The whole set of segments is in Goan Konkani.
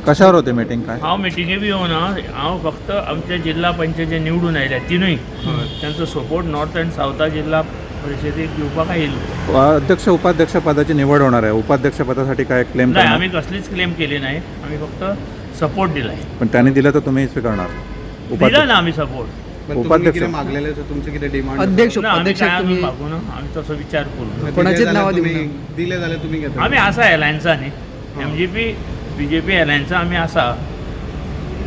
कशावर होते मिटिंग काय? हांव मिटिंगे बी येवना. हांव फक्त आमच्या जिल्हा पंचायत जे निवडून आयल्या तिनूय तांचो सपोर्ट नॉर्थ अँड सावथा जिल्हा परिशदेक दिवपाक आयिल्लो. अध्यक्ष उपाध्यक्ष पदाची निवड होणार आहे. उपाध्यक्ष पदासाठी काय क्लेम नाही, करणार? आम्ही कसलीच क्लेम केली नाही. आम्ही फक्त सपोर्ट दिलाय. पण त्यांनी दिलं तर तुम्ही स्वीकारणार? दिला उपाध्यक्ष ना आम्ही सपोर्ट. पण तुम्ही उपाध्यक्ष. कितें मागलेलें आसा, तुमचें कितें डिमांड? अध्यक्ष ना, आम्ही उपाध्यक्ष काय अजून तुम्ही मागू ना, आम्ही तसो विचार करू. कोणाचेच नावां दिवंक दिले जाल्यार तुमी घेतले? आम्ही आसा एलायन्सा न्ही, एमजीपी बीजेपी एलायन्सा आमी आसा.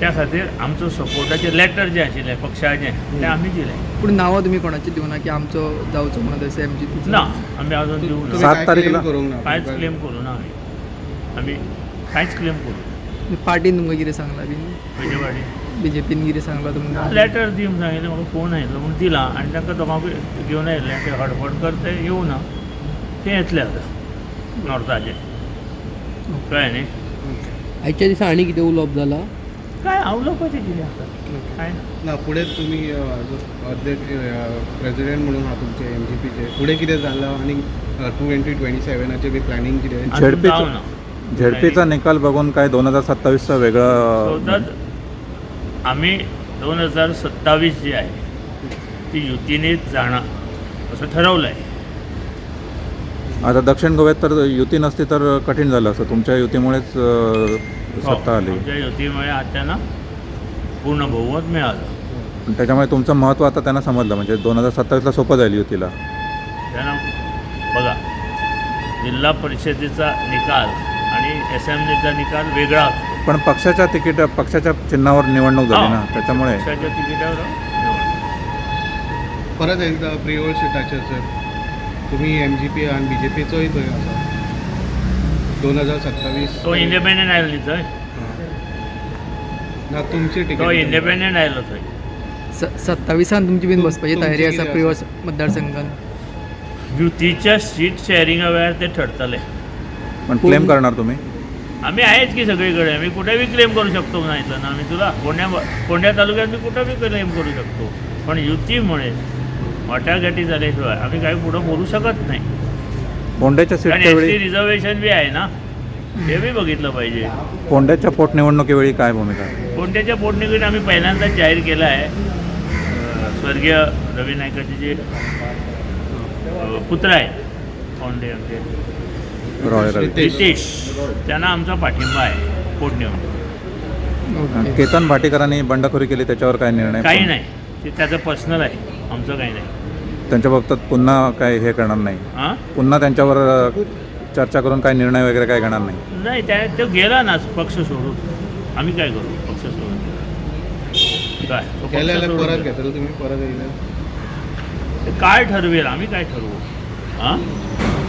त्या खातीर आमचो सपोर्टाचें लेटर जें आशिल्लें पक्षाचें तें आमी दिलें. पूण नांवां तुमी कोणाची दिवना की आमचो जावचो म्हणून तशें एमजीपी? ना, आमी अजून दिवंक ना. तुमी सात काय तारखेला- claim करूंक ना? कांयच क्लेम करूं ना आमी. आमी कांयच क्लेम करूं पार्टीन तुमकां कितें सांगलां बीन? खंयचे पाटी? बीजेपीन कितें सांगलां तुमकां? लेटर दी म्हूण सांगिल्लें म्हाका. फोन आयिल्लो म्हूण दिला आनी तांकां दोगांकूय घेवन आयिल्लें. ते हडफडकर ते येवना, ते येतले आतां नॉर्थाचे, कळ्ळें न्ही? आयच्या दिसा आनी कितें उलोवप जाला? काय उलोवपाचें कितें आसा? कांय ना. ना, फुडें तुमी जो अध्यक्ष प्रेसिडेंट म्हणून आहा तुमचे एमजीपीचे, फुडें कितें जालां आनी 2027 बी प्लॅनिंग कितें? अजून झेडपीचं- जावना. झेडपीचा निकाल बघून काय 2027चा वेगळं? सो आम्ही 2027 जी आहे ती युतीनेच जाणार असं ठरवलं आहे. आता दक्षिण गोव्यात तर युती नसती तर कठीण झालं असतं. तुमच्या युतीमुळेच सत्ता आली. हो, आमच्या युतीमुळे आज त्यांना पूर्ण बहुमत मिळालं. पण त्याच्यामुळे तुमचं महत्त्व आता त्यांना समजलं, म्हणजे 2027ला सोपं जाईल युतीला. त्यांना बघा, जिल्हा परिषदेचा निकाल आणि असेंब्लीचा निकाल वेगळा असतो. पण पक्षाच्या तिकीट, पक्षाच्या चिन्हावर निवडणूक झाली ना, त्याच्यामुळे. पक्षाच्या तिकिटावर निवडणूक. परत एकदा प्रियोळ सिटाचेर सर, तुमी एमजीपी आनी बीजेपीचोय थंय आसा 2027. तो इंडिपेंडंट आयलो न्ही थंय. ना, तुमची तो तिकीट. इंडिपेंडंट आयलो थंय. 27 तुमची बीन बसपाची तुमची तयारी आसा कितें आसा? प्रियोळ मतदारसंघान? युतीच्या सीट शेअरिंगा वेळार ते ठरतले. पण क्लेम करणार तुम्ही? आम्ही आहेच की सगळीकडे. आम्ही कुठे बी क्लेम करू शकतो. सांगितलं ना आम्ही तुला, कोण्या कोण्या तालुक्यात मी कुठं बी क्लेम करू शकतो. पण युतीमुळे वाटाघाटी झाल्याशिवाय आम्ही काही पुढं बोलू शकत नाही. फोंड्याच्या कारण सीटच्या एस टी वेळी रिझर्वेशन बी आहे ना, हे बी बघितलं पाहिजे. फोंड्याच्या पोटनिवडणुकीवेळी काय भूमिका आहे? कोणत्याच्या पोटनिवडणुकीत आम्ही पहिल्यांदाच जाहीर केलं आहे, स्वर्गीय रवी नाईकाचे जे पुत्र आहेत कोंडे आमचे रॉय रवी. रितेश, त्यांना आमचा पाठिंबा आहे पोटनिवडणूक. ओके. केतन भाटेकरांनी बंडखोरी केली, त्याच्यावर काय निर्णय? काही नाही, ते त्याचं पर्सनल आहे, आमचं काही नाही. त्यांच्या बाबतीत पुन्हा काय हे करणार नाही? हां? पुन्हा त्यांच्यावर चर्चा करून काय निर्णय वगैरे काय घेणार नाही? नाही, त्या तो गेला ना पक्ष सोडून. आम्ही काय करू पक्ष सोडून? काय तो पक्ष गेले जाल्यार सोडून परत गेला. घेतले तुमी परत येयले? ते काय ठरवेल, आम्ही काय ठरवू? हां.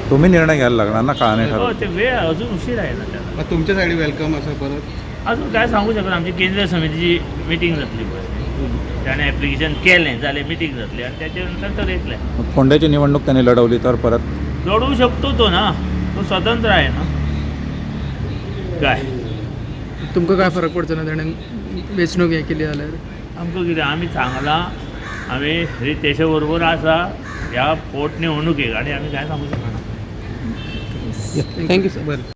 तुम्ही निर्णय घ्यायला लागणार ना, काळाने हो ठरवलं. ते वेळ अजून उशीर आहे ना त्याला. मग तुमच्या सायडी welcome आसा परत? अजून काय सांगू शकत. आमची केंद्रीय समितीची मिटींग जातली पळय. त्याने ॲप्लिकेशन केलें जालें, मिटींग जातली आनी त्याच्या नंतर ठरयतलें. मग फोंड्याची निवडणूक त्यांनी लढवली तर परत? लढवू शकतो तो ना, तो स्वतंत्र आहे ना काय. तुमकां काय फरक पडचो ना तेणें वेंचणूक हें केली जाल्यार? आमकां कितें, आमी सांगलां, आमी रितेशा बरोबर आसा ह्या पोटनिवडणुकेक आनी आमी कांय सांगू शकना. Thank you sir. बरें.